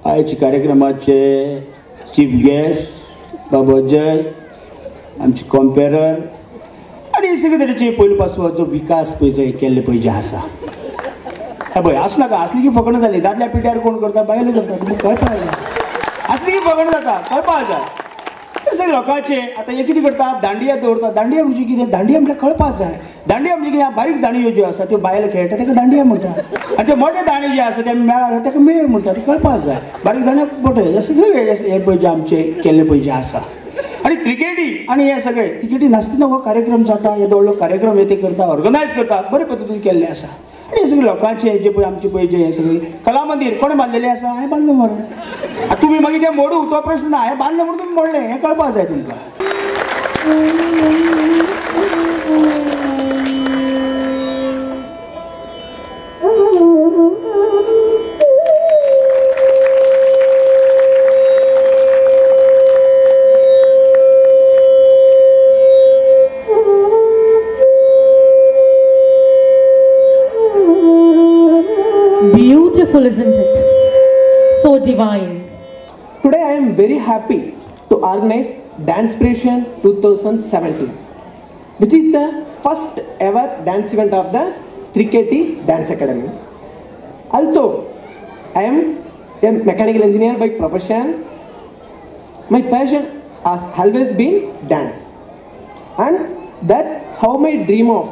आयच्या कार्यक्रमाचे chief guest बाबा जय, आमचे कॉम्पेरर आनी सगळे तरेचे पयले पासून जो विकास पळय केल्ले पळय जे आसा हे पळय आसूं नाका. आसली की फकणां जाली. दादल्या पिड्यार कोण करता? बायलो करता. तुमकां कळपाक जाय. आसली की फकणां जाता, कळपाक जाय. सगळे लोकांचे आतां हे कितें करता? दांडिया दवरता. दांडिया म्हणजे कितें? दांडिया म्हळ्यार कळपाक जाय. दांडिया म्हणजे कितें? बारीक दांडियो ज्यो आसा त्यो बायलो खेळटा ताका दांडिया म्हणटा, आनी ते मोठे दांडे जे आसा ते मेळा ताका मेळ म्हणटा. ते कळपाक जाय. बारीक दांडे मोठे हे सगळे हे पळय जे आमचे केल्ले पळय जे आसा. आनी क्रिकेटी आनी हे सगळे क्रिकेटी नासतना हो कार्यक्रम जाता. हे व्हडलो कार्यक्रम हे ते करता, ऑर्गनायज करता, बरे पद्दतीन केल्ले आसा. आनी हे सगळे लोकांचे जे पळय आमचे पळय जे हे सगळे कला मंदीर कोणें बांदलेलें आसा? हांवें बांदलें मरे. आतां तुमी मागीर तें मोडू तो प्रश्न ना. हांवें बांदलें म्हणून तुमी मोडलें हें कळपाक जाय तुमकां. Beautiful, isn't it? So divine. Today I am very happy to organize Dancepiration 2017, which is the first ever dance event of the 3KT Dance Academy. Although I am a mechanical engineer by profession, my passion has always been dance, and that's how my dream of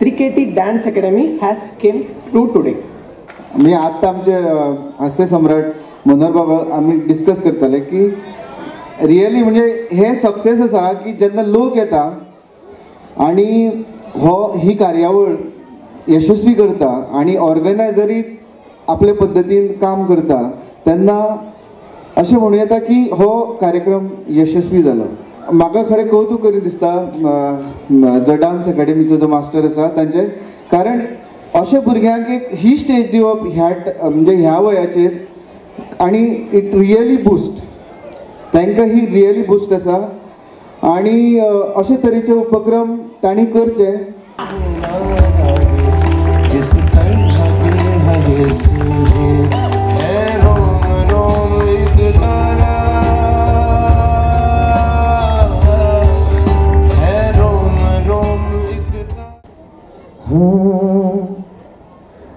3KT Dance Academy has came true today. म्हणजे आत्ता आमचे हास्य सम्राट मनोहर बाबा आमी discuss करताले की really म्हणजे हे सक्सेस आसा की जेन्ना लोक येता आनी हो ही कार्यावळ यशस्वी करता आनी ऑर्गनायजरी आपले पद्दतीन काम करता तेन्ना अशें म्हणूं येता की हो कार्यक्रम यशस्वी जालो. म्हाका खरें कौतूक करीन दिसता जो डान्स अकॅडमीचो जो मास्टर आसा तांचे, कारण अशे भुरग्यांक एक ही स्टेज दिवप ह्या म्हणजे ह्या वयाचेर आनी it really boost तांकां, ही रियली बूस्ट आसा आनी अशे तरेचे उपक्रम तांणी करचे.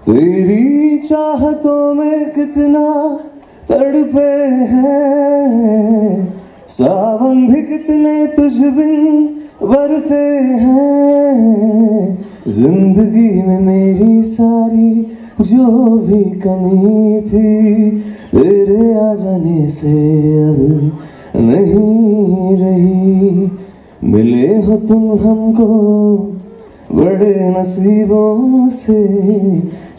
तेरी चाहतों में कितना तड़पे हैं, सावन भी कितने तुझ बिन बरसे हैं। जिंदगी में मेरी सारी जो भी कमी थी, तेरे आ जाने से अब नहीं रही। मिले हो तुम हमको बड़े नसीबों से,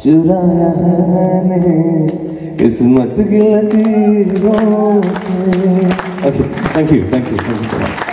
चुराया है मैंने किस्मत की लकीरों से। Okay, thank you, thank you, thank you so much.